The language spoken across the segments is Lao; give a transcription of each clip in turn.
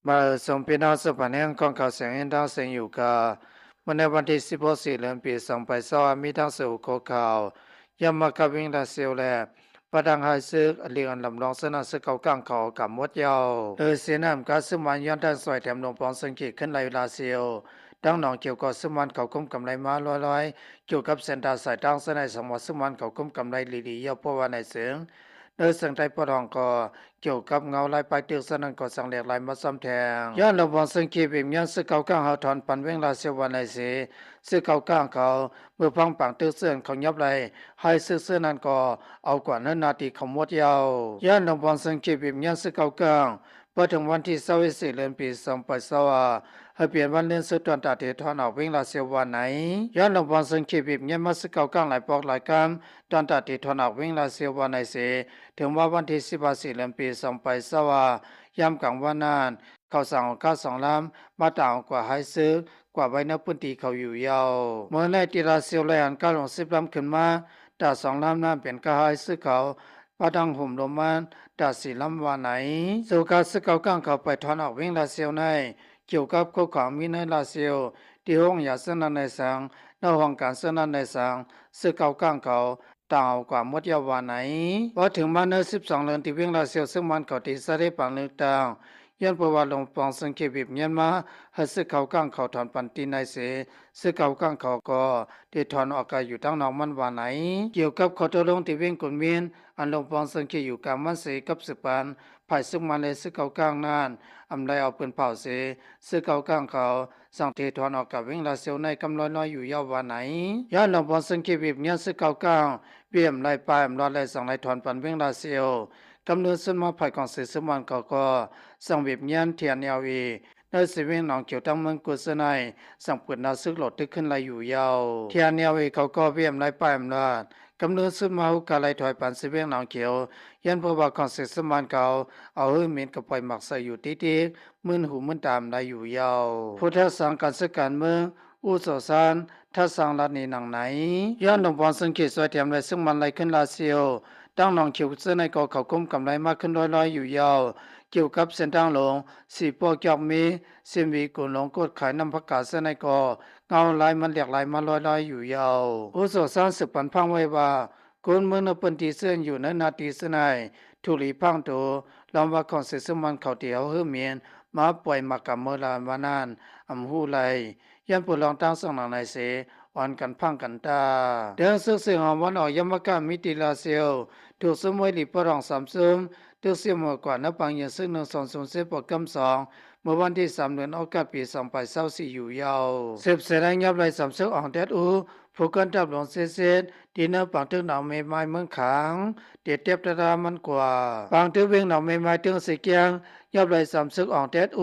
ມາເອີ່ນສົ່ງພີ່ນ້ອງສູ່ແຜນງຂອງຂ່າວສຽງເຫັນທາງສຽງຢູ່ກາ. ມື້ໃນວັນທີສິບຫົກ ສີ່ເດືອນ ປີສອງພັນຊາວ ມີດັ່ງຊື່ຫົວຂໍ້ຂ່າວ: ຍາມມາກັບວິງລາຊຽວ ແລະ ປະດັງໄຮຊຶກ ອາລີກອັນລຳລອງຊະນະຊຶກເກົ້າກ້າງເຂົາເອົາກາໝົດຍາວ. ເອີເຊຍນ້ຳກາຊຶມມານຍ້ອນທາງຊ່ອຍແຖມຫຼວງປອງເຊີງເຂດຂຶ້ນໄລ່ລາຊຽວ. ທັງໜອງຂຽວກໍຊຶມມານເຂົາກຸມກຳໄລມາລອຍໆ ກ່ຽວກັບເສັ້ນທາງສາຍທາງເຊິ່ງໃນສັງຫວັດຊຶມມານເຂົາກຸມກຳໄລລີໆ ຍາວເພາະວ່າໃນເຊິ່ງ ເນີເຊິ່ງໄດ້ປອດຫ້ອງກໍ ກ່ຽວກັບເງົາລາຍປ້າຍຕຶກເຊິ່ງນັ້ນກໍສັ່ງແຫຼກລາຍມາຊໍ້າແທງ. ຍ້ອນລຳບອງເຊິ່ງເຂດວຽກງານຊຶກເກົ້າກ້າງເຮົາຖອນປັນເວງລາຊຽວວ່າໃນເສ ຊຶກເກົ້າກ້າງເຂົາ ເມື່ອພັງປາງຕຶກເຊິ່ງເຂົາຍອບໄລ່ ໃຫ້ຊຶກເຊິ່ງນັ້ນກໍເອົາກວ່າເນີນໜ້າທີ່ເຂົາໝົດຍາວ. ຍ້ອນລຳບອງເຊິ່ງເຂດວຽກງານຊຶກເກົ້າກ້າງ ເພາະເຖິງວັນທີຊາວເອັດ ສີ່ເດືອນ ປີສອງພັນຊາວ ໃຫ້ປ່ຽນວັນເລື່ອນສຸດຕອນຕາເທຖອນອອກເວງລາຊຽວວ່າໃນ. ຍ້ອນລຳບອງເຊິ່ງເຂດວຽກງານມາຊຶກເກົ້າກ້າງຫຼາຍປອກຫຼາຍກຳ ຕອນຕາເທຖອນອອກເວງລາຊຽວວ່າໃນເສ ເຖິງວ່າວັນທີສິບຫ້າ ສີ່ເດືອນ ປີສອງພັນຊາວ ຍາມກາງວັນນັ້ນ ເຂົາສັ່ງເອົາກາສອງລຳ ມາຕາເອົາກວ່າໄຮຊຶກ ກວ່າໄວ້ໃນພື້ນທີ່ເຂົາຢູ່ຍາວ. ເມື່ອໃນທີ່ລາຊຽວໄລ່ອັນກາຫຼວງສິບລຳຂຶ້ນມາ ຕາສອງລຳນັ້ນເປັນກາໄຮຊຶກເຂົາ ປະດັງໂຮມລົມມານ ຕາສີ່ລຳວ່າໃນ. ໂຊກາຊຶກເກົ້າກ້າງເຂົາໄປຖອນອອກເວງລາຊຽວໃນ ກ່ຽວກັບໂຄກຂອງມີໃນລາຊຽວ ທີ່ໂຮງຢາເຊິ່ງນັ້ນໃນສັງ ນອກຫ້ອງການເຊິ່ງນັ້ນໃນສັງ ຊຶກເກົ້າກ້າງເຂົາ ຕາເອົາກວ່າໝົດຍາວວ່າໃນ. ພໍເຖິງມາໃນສິບສອງເດືອນທີ່ວຽງລາຊຽວ ຊຶມມານເຂົາຕີຊາເດປາງເລືອກຕັ້ງ ຍ້ອນເພາະວ່າລວງປອງເຊິ່ງເຂດວຽກງານມາ ໃຫ້ຊຶກເກົ້າກ້າງເຂົາຖອນປັນຕີໃນເສ ຊຶກເກົ້າກ້າງເຂົາກໍໄດ້ຖອນອອກກາຢູ່ທາງນອກມັນວ່າໃນ. ກ່ຽວກັບຂໍ້ຕົກລົງທີ່ວຽງກຸນມິນ ອັນລວງປອງເຊິ່ງເຂດຢູ່ກາງມັນເສກັບສືບພັນ ຝ່າຍຊຶມມານ ແລະ ຊຶກເກົ້າກ້າງນັ້ນ ອຳໄລເອົາປືນເຜົາເສ ຊຶກເກົ້າກ້າງເຂົາ ສັ່ງເທຖອນອອກຈາກວຽງລາຊຽວໃນກຳລອຍໆຢູ່ຍາວວ່າໃນ. ຍ້ອນລຳບອງເຊິ່ງເຂດວຽກງານຊຶກເກົ້າກ້າງ ວຽກອຳໄລປາຍອຳລາດ ແລະ ສັ່ງໄລ່ຖອນປັນວຽງລາຊຽວ ກຳເນີນສຸດມາ ຝ່າຍຂອງເສຊຶມມານເຂົາກໍ ສັ່ງວຽກງານ ທີເອັນແອລເອ ໃນເຊວຽງໜອງຂຽວທາງເມືອງກຸດເຊີໃນ ສັ່ງປືນໜ້າຊຶກໂຫຼດຕຶກຂຶ້ນໄລ່ຢູ່ຍາວ. ທີເອັນແອລເອ ເຂົາກໍວຽກອຳໄລປາຍອຳລາດ ກຳເນີນສຸດມາ ຮູ້ກາໄລ່ຖອຍປັນເຊວຽງໜອງຂຽວ ຍ້ອນເພາະວ່າຂອງເສຊຶມມານເຂົາ ເອົາຮືມິນກັບປ່ອຍໝາກໃສ່ຢູ່ຕິກໆ ມຶນຫູມຶນຕາອຳໄລຢູ່ຍາວ. ຜູ້ທັດສັງການເມືອງ ອຸໂສຊານ ທັດສັງລັດນີ້ດັ່ງໃນ. ຍ້ອນລວງປອງເຊິ່ງເຂດຊ່ອຍແຖມ ແລະ ຊຶມມານໄລ່ຂຶ້ນລາຊຽວ ທາງໜອງຂຽວເຊິ່ງໃນກໍເຂົາກຸມກຳໄລມາຂຶ້ນລອຍໆຢູ່ຍາວ ກ່ຽວກັບເສັ້ນທາງຫຼວງ ສີປອກ ຈອກມີ ຊິມວີ ກຸນຫຼົງ ໂກດຂາຍ ນ້ຳພະກາເຊິ່ງໃນກໍ ເງົາລາຍມັນຫຼຽກລາຍມາລອຍໆຢູ່ຍາວ. ອຸໂສຊານສືບປັນພັງໄວ້ວ່າ ຄົນເມືອງໃນພື້ນທີ່ເຊິ່ງຢູ່ໃນໜ້າທີ່ເຊິ່ງໃນ ຖືກຫຼີພັງໂຕ ລອງວ່າຂອງເສຊຶມມານເຂົາທີ່ເອົາຮືມິນມາປ່ອຍໝາກກຳເມີລານວ່ານັ້ນ ອຳຮູ້ໄລ່ ຢ້ານຜູ້ລອງຕັ້ງສັງໜັງໃນເສ ອ່ອນກັນພັງກັນຕາ. ເຖິງຊຶກເຊຫອມວັນອອກ ຍາມມາກາມີຕີລາຊຽວ ຖືກຊຸມມວຍຫຼີປະຫຼອງສາມຊຸມ ຕຶກຊຽມຫົວກວ່ານະປາງຍິງຊຶກ ໜຶ່ງສອງສູນເຊປອກກຳສອງ ເມື່ອວັນທີສາມເດືອນອອກກັດປີສອງພັນຊາວສີ່ຢູ່ຍາວ. ສືບເສໄດ້ຍອບໄລ່ສາມຊຶກອອງແຕດອູ ຜູ້ກອນທັບຫຼວງເຊເຊດ ທີ່ເນີປາງຕຶກໜອງເມມາຍເມືອງຂາງ ເຕະເຕັບຕະຕະມັນກວ່າ. ປາງຕຶກວຽງໜອງເມມາຍເທິງເຊກຽງ ຍອບໄລ່ສາມຊຶກອອງແຕດອູ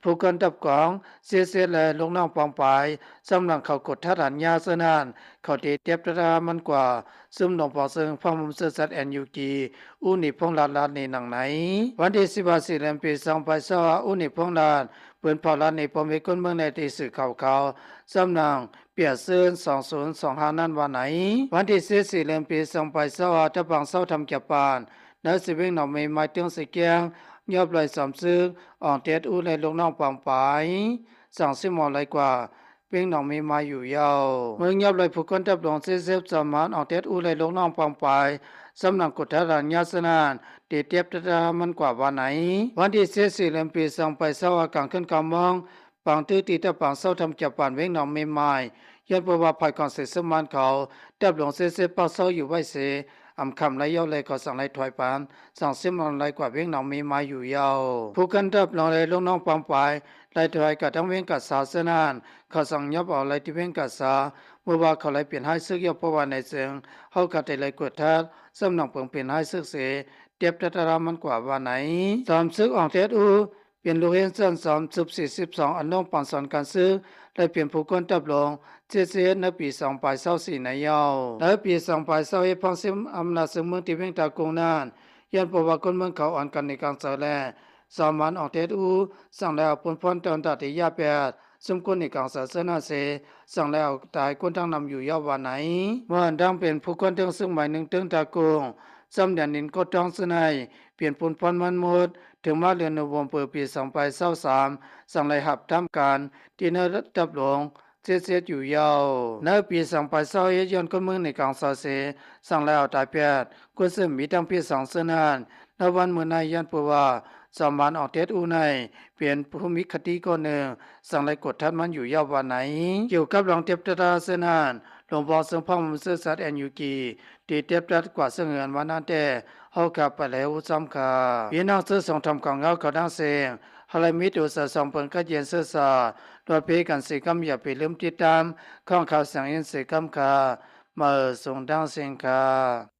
ຜູ້ກອນທັບກອງ ເຊເຊດ ແລະ ລູກນ້ອງປອງປາຍ ສຳລັງເຂົາກົດທັດຫັນຍາເຊິ່ງນັ້ນ ເຂົາເຕະເຕັບຕະຕະມັນກວ່າ ຊຸມຫຼວງປອງເຊິ່ງ ພະມຸມເຊີສັດ ແອນຢູຈີ ອຸນິພົງລັດ ລັດນີ້ດັ່ງໃນ. ວັນທີສິບຫ້າ ສີ່ເດືອນ ປີສອງພັນຊາວ ອຸນິພົງລັດ ເປີນເຜົາລັດນີ້ ພໍ່ແມ່ຄົນເມືອງໃນທີ່ສື່ຂ່າວເຂົາ ສຳນັງ ປຽດເຊີນ ສອງສູນສອງຫ້ານັ້ນວ່າໃນ. ວັນທີສິບສີ່ເດືອນ ປີສອງພັນຊາວ ຕະບາງເຊົາທຳຈະປານ ໃນເຊວຽງໜອງເມມາຍເທິງເຊກຽງ ຍອບໄລ່ສາມຊຶກ ອອງເຕດອູ ແລະ ລູກນ້ອງປອງປາຍ ສັ່ງຊິມອງໄລ່ກວ່າ ວຽງໜອງເມມາຍຢູ່ຍາວ. ເມືອງຍອບໄລ່ຜູ້ກອນທັບຫຼວງເຊເຊດ ສອມມານ ອອງເຕດອູ ແລະ ລູກນ້ອງປອງປາຍ ສຳນັງກົດທັດຫັນຍາເຊິ່ງນັ້ນ ເຕະເຕັບຕະຕະມັນກວ່າວ່າໃນ. ວັນທີສິບສີ່ເດືອນ ປີສອງພັນຊາວ ກາງຄືນເກົ້າໂມງ ປາງຕຶກທີ່ຕະບາງເຊົາທຳຈະປານ ວຽງໜອງເມມາຍ ຍ້ອນເພາະວ່າຝ່າຍຂອງເສຊຶມມານເຂົາ ທັບຫຼວງເຊເຊດ ປັກເຊົາຢູ່ໄວ້ເສ ອຳຄຳໄລ່ຍອດແລະ ກໍສັ່ງໄລ່ຖອຍປານ ສັ່ງຊິມອອນໄລກວ່າວຽງໜອງເມມາຍຢູ່ຍາວ. ຜູ້ກອນທັບຫຼວງ ແລະ ລູກນ້ອງປອງປາຍ ໄລ່ຖອຍກະທາງວຽງກາສາເຊິ່ງນັ້ນ ເຂົາສັ່ງຍອບອອກໄລ່ທີ່ວຽງກາສາ ເມື່ອວ່າເຂົາໄລ່ປ່ຽນໄຮຊຶກ ຍ້ອນເພາະວ່າໃນເຊິ່ງ ເຮົາກະໄດ້ໄລ່ກວດທັດ ສຳນັງເພິ່ງປ່ຽນໄຮຊຶກເສ ເຕັບຕະຕະລາມັນກວ່າວ່າໃນ. ສາມຊຶກອອງເຕດອູ ເປັນລູກຮຽນຊັ້ນສາມ ຊຸບສີ່ສິບສອງ ອັນລົງປັງສອນການຊຶກ ແລະ ເປັນຜູ້ກອນທັບຫຼວງ ເຈັດສິບເອັດ ໃນປີສອງພັນຊາວສີ່ໃນຍາວ. ໃນປີສອງພັນຊາວເອັດ ພັງຊິມອຳນາດຊຶກເມືອງທີ່ວຽງຕາກຸງນັ້ນ ຍ້ອນເພາະວ່າຄົນເມືອງເຂົາອ່ອນການໜີກາງສາຍ ແລະ ສາມານອອກເຕດອູ ສັ່ງໄລ່ເອົາປຸນພອນຕອນຕາທີ່ຢາແປດ ຊຸມຄົນໜີກາງສາຍເຊິ່ງນັ້ນເສ ສັ່ງໄລ່ເອົາຕາຍຄົນທັງນຳຢູ່ຍາວວ່າໃນ. ເມື່ອອັນດັງເປັນຜູ້ກວນເທິງຊຶກໝາຍໜຶ່ງເທິງຕາກຸງ ສ່ວນແດນດິນກໍຕ້ອງເຊິ່ງໃຫ້ປ່ຽນປູນປ່ອນມັນໝົດ ເຖິງມາເດືອນໂນເວັມເປີປີສອງພັນຊາວສາມ ຈັ່ງໄດ້ຮັບທຳການທີ່ໃນລະດັບຫຼວງເສດເສດຢູ່ຍາວ. ໃນປີສອງພັນຊາວເອັດ ຍ້ອນຄົນເມືອງໃນກາງຊາວເຊ ສັ່ງໄລ່ເອົາຕາຍແປດ ຄົນເຊິ່ງມີທັງເພດສອງເຊິ່ງນັ້ນ ໃນວັນມື້ໃນຢ້ານເປີວ່າ ສາມາດອອກເທດອູໃນ ເປັນຜູ້ມີຄະຕິກອນໜຶ່ງ ສັ່ງໄລ່ກົດທັນມັນຢູ່ຍາວວ່າໃນ. ກ່ຽວກັບເລື່ອງເຕັບຕັດເຊິ່ງນັ້ນ ຫຼວງພໍ່ເຊິ່ງພະມະເຊີສັດ ແອນ ຢູ ກີ ທີ່ເຕັບຕັດກວາດເຊິ່ງເຮືອນວ່ານັ້ນແຕ່ ເຮົາກະໄປແລ້ວຊ້ຳຄ່າ. ພີ່ນ້ອງເຊີຊົມທຳຂ່າວເງົາຂອງນາງເຊງ ເຮົາໄດ້ມີໂຕສາສອງເພິ່ນກັດແຍ່ງເຊີຊາ ດ້ວຍເພກັນເຊກຳ ຢ່າໄປລືມຕິດຕາມຂອງຂ່າວສຽງອິນເຊກຳຄ່າ ມາເອີສົງດັງເຊງຄ່າ.